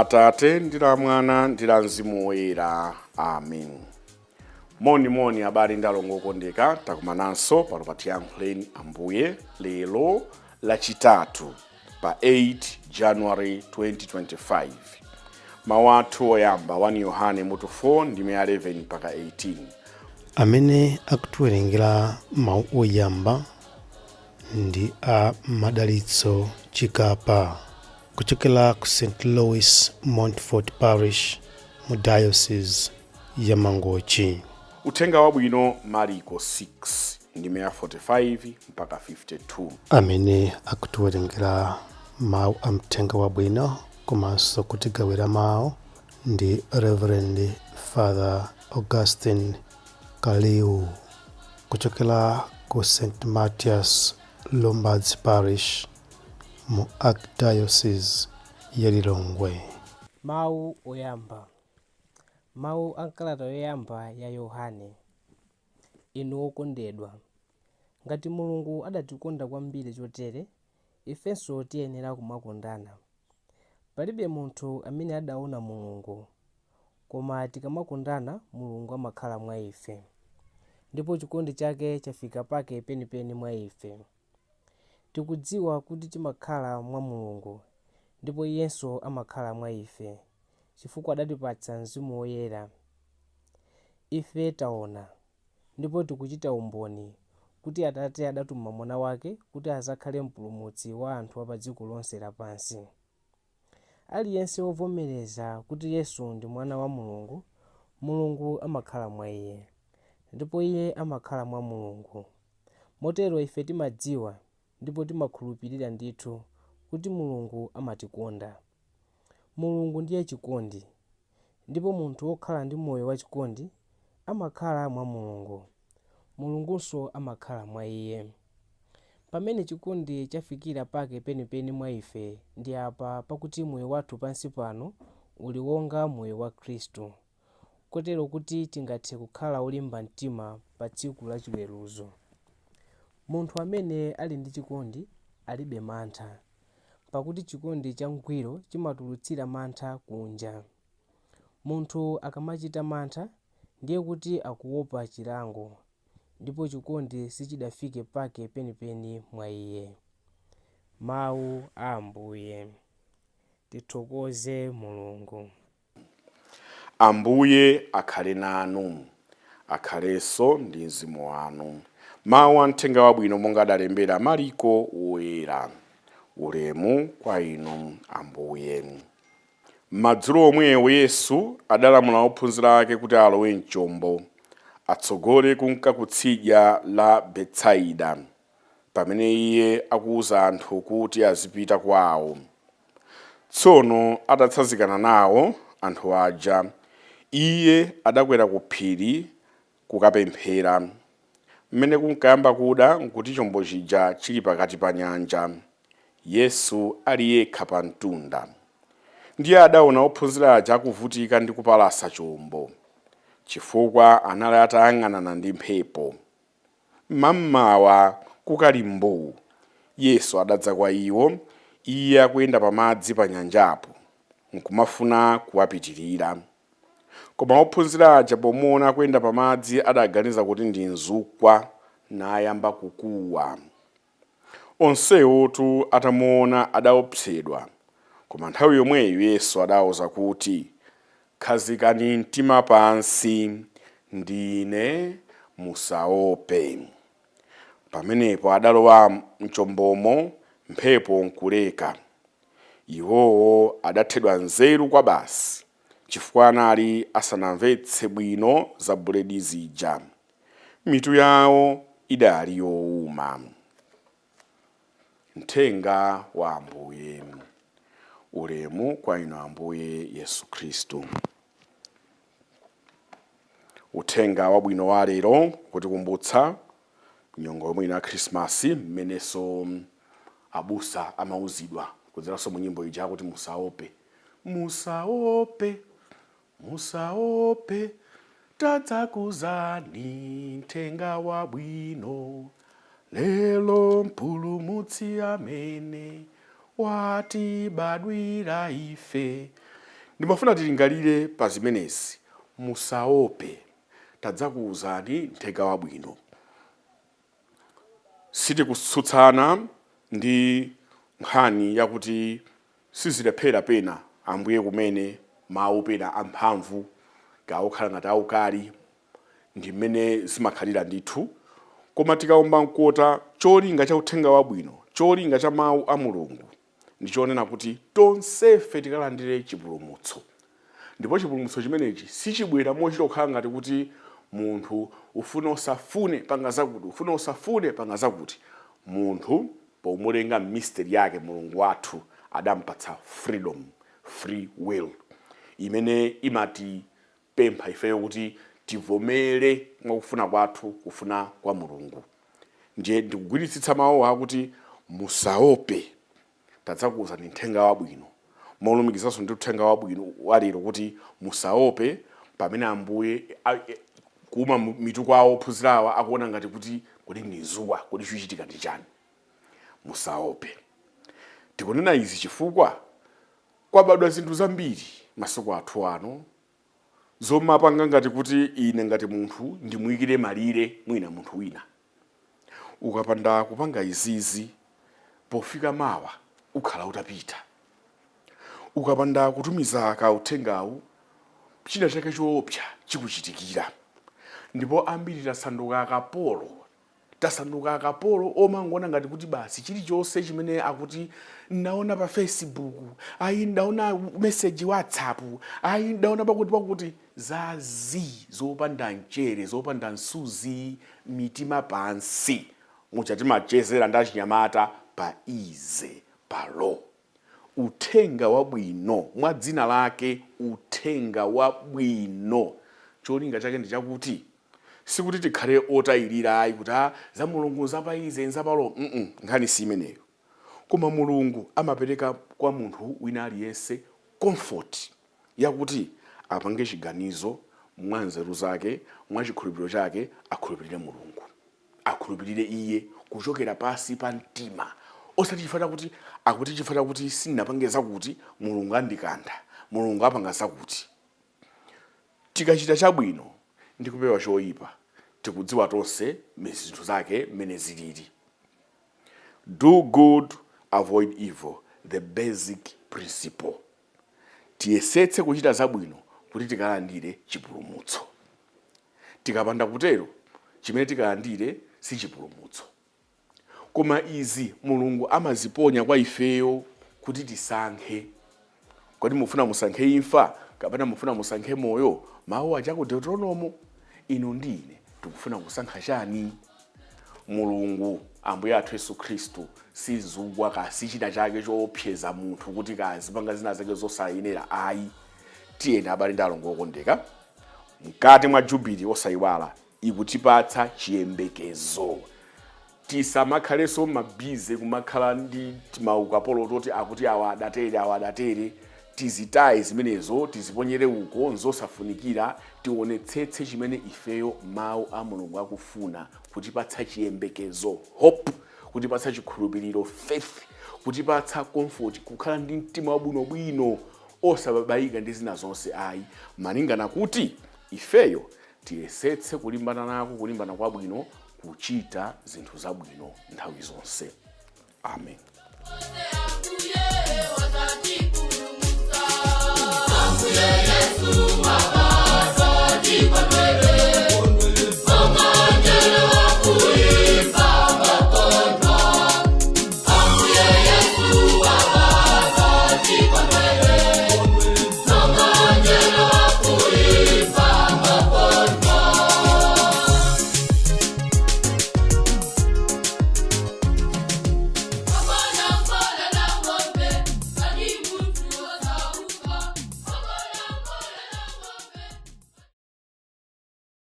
La Atate ndi la Mwana ndi la Mzimu Woyera. Amen. Moni moni abale ndi alongo okondeka, takumananso pano pa Tiyankhuleni Ambuye lero Lachitatu pa 8 January 2025. Mawu athu oyamba 1 Yohane mutu 4 ndime ya 11 mpaka 18. Amene akutiwerengera mawu oyamba ndi a Madalitso Chikapa kuchokera ku St. Louis Montfort Parish mu Diocese ya Mangochi. Uthenga Wabwino Mariko 6 ndime ya 45 mpaka 52. Amene akutiwerengera mawu a Mthenga Wabwino komanso kutigawira mawu ndi Reverend Father Augustine Kaliu kuchokera ku St. Mathias Lumbadzi Parish mu Archdiocese ya Lilongwe. Mawu oyamba. Mawu a m'kalata yoyamba ya Yohane. Inu okondedwa, ngati Mulungu adatikonda kwambiri chotere, ifenso tiyenera kumakondana. Palibe munthu amene adaona Mulungu, koma tikamakondana, Mulungu amakhala mwa ife, ndipo chikondi chake chafika pake penipeni mwa ife. Tikudziwa kuti timakhala mwa Mulungu, ndipo Iyenso amakhala mwa ife, chifukwa adatipatsa Mzimu Woyera. Ife taona, ndipo tikuchita umboni, kuti Atate adatuma Mwana wake kuti adzakhale Mpulumutsi wa anthu a pa dziko lonse lapansi. Aliyense wovomereza kuti Yesu ndi Mwana wa Mulungu, Mulungu amakhala mwa iye, ndipo iye amakhala mwa Mulungu. Motero ife timadziwa ndipo timakhulupirira ndithu kuti Mulungu amatikonda. Mulungu ndiye chikondi, ndipo munthu wokhala ndi moyo wachikondi amakhala mwa Mulungu, Mulungunso amakhala mwa iye. Pamene chikondi chafikira pake penipeni mwa ife ndi apa pakuti moyo wathu pansi pano uli wonga moyo wa Khristu, kotero kuti tingathe kukhala olimba mtima pa tsiku la chiweruzo. Munthu amene ali ndi chikondi alibe mantha, pakuti chikondi changwiro chimatulutsira mantha kunja. Munthu akamachita mantha, ndiye kuti akuopa chilango, ndipo chikondi sichidafike pake penipeni mwa iye. Mawu a Ambuye. Tithokoze Mulungu. Ambuye akhale nanu, akhalenso ndi mzimu wanu. Mawu a Mthenga Wabwino monga adalembera Mariko Woyera. Ulemu kwa inu, Ambuye. Madzulo omwewo Yesu adalamula ophunzira ake kuti alowe m'chombo, atsogole kunka kutsidya la Betsaida, pamene Iye akuuza anthu kuti azipita kwao. Tsono atatsanzikana nawo anthu aja, Iye adakwera ku phiri kukapemphera. M'mene kunkayamba kuda nkuti chombo chija chili pakati pa nyanja, Yesu ali yekha pa mtunda. Ndiye adaona ophunzira aja akuvutika ndi kupalasa chombo, chifukwa anali atayang'anana ndi mphepo. Mam'mawa kukali mbuu, Yesu adadza kwa iwo, Iye akuyenda pa madzi panyanjapo, nkumafuna kuwapitirira. Koma ophunzira aja pomuwona akuyenda pa madzi adaganiza kuti ndi mzukwa, nayamba kukuwa. Onsewotu atamuwona adaopsedwa. Koma nthawi yomweyo Yesu adawauza kuti, Khazikani mtima pansi, ndine, musaope. Pamenepo adalowa m'chombomo, mphepo nkuleka. Iwowo adathedwa nzeru kwabasi, chifukwa anali asanamvetse bwino za buledi zija. Mitu yao idali youma. Mthenga wa Ambuye. Ulemu kwa inu Ambuye Yesu Khristu. Uthenga wabwino wa lero kutikumbutsa nyengo yomwe ino ya Khrisimasi, mmenenso abusa amauzidwa kudzeranso mu nyimbo ija kuti musaope, musaope, Musaope, tadzakuuzani mthenga wabwino, Lero Mpulumutsi amene watibadwira ife. Ndimafuna tilingalire pa zimenezi. Musaope, tadzakuwuzani mthenga wabwino. Sitikutsutsana ndi nkhani yakuti sizilephera pena Ambuye kumene mawu pena amphamvu gaokhala ngati aukali, ndi mmene zimakhalira ndithu. Koma tikaomba mkota, cholinga cha uthenga wabwino, cholinga cha mawu a Mulungu ndi chonena kuti tonsefe tikalandire chipulumutso. Ndipo chipulumutso chimenechi sichibwera mochita kukhala ngati kuti munthu ufune usafune panga zakuti, ufune usafune panga zakuti. Munthu pomulenga mystery yake, Mulungu wathu adampatsa freedom, free will, imene imatipempha ifeyo kuti tivomere mwakufuna kwathu kufuna kwa Mulungu. Ndiye ndikugwiritsitsa mawu akuti musaope, tadzakuwuzani mthenga wabwino, molumikizanso ndi uthenga wabwino walero kuti musaope. Pamene Ambuye kuuma mitu kwawo ophunzirawa akuona ngati kuti kodi ndi zuwa, kodi chikuchitika ndi chani? Musaope. Tikunena izi chifukwa kwabadwa zinthu zambiri masiku athu ano zomapanga ngati kuti ine ngati munthu ndimuyikire malire mwina munthu wina. Ukapanda kupanga izizi, pofika mawa ukhala utapita. Ukapanda kutumiza kauthengawu, china chake choopsa chikuchitikira. Ndipo ambiri tasanduka akapolo, tasanduka akapolo omangoona ngati kuti basi chilichonse chimene akuti ndaona pa Facebook, ayi, ndaona message WhatsApp, ayi, ndaona pakuti pakuti, zazi zopanda mchere, zopanda msuzi, mitima pansi. Mucha timachezera ndi achinyamata pa easy, pa low. Uthenga wabwino, mwa dzina lake uthenga wabwino, cholinga chake ndi chakuti sikuti tikhale otayirira ayi, kuti a za Mulungu nzapa easy, nzapa low. Nkhani si imeneyo. Koma Mulungu amapereka kwa munthu wina aliyense comfort yakuti apange chiganizo mwa nzeru zake, mwa chikhulupiriro chake, akhulupirire Mulungu, akhulupirire iye kuchokera pasi pa mtima, osati chifukwa chakuti akuti chifukwa chakuti sindinapange zakuti Mulungu andikantha, Mulungu apanga zakuti. Tikachita chabwino ndi kupewa choyipa, tikudziwa tonse zinthu zake mmene zilili. Do good, avoid evil, the basic principle. Tiyesetse kuchita zabwino kuti tikalandire chipulumutso. Tikapanda kutero, chimene tikalandire si chipulumutso. Koma izi Mulungu amaziponya kwa ifeyo kuti tisankhe. Kodi mufuna musankhe imfa kapena mufuna musankhe moyo? Mawu aja ku Deuteronomo. Inu ndi ine tikufuna kusankha chani? Mulungu Ambuye athu Yesu Khristu sizugwa kasi china chake choopseza munthu kuti kazipanga zina zake zosayenera, ayi. Tiyeni abale ndi alongo okondeka, mkati mwa jubili osayiwala ikutipatsa chiyembekezo. Tisamakhalenso ma busy kumakhala ndi maukapolo toti akuti awa adatere, awa adatere. Tizitaye zimenezo, tiziponyere uko, nzosafunikira. Tionetsetse chimene ifeyo mawu a Mulungu akufuna kutipatsa chiyembekezo, hope, kutipatsa chikhulupiriro, faith, kutipatsa comfort, kukhala ndi mtima wabwinobwino osababaika ndi zina zonse ayi, malingana kuti ifeyo tiyesetse kulimbana nako kulimbana kwabwino, kuchita zinthu zabwino nthawi zonse. Amen.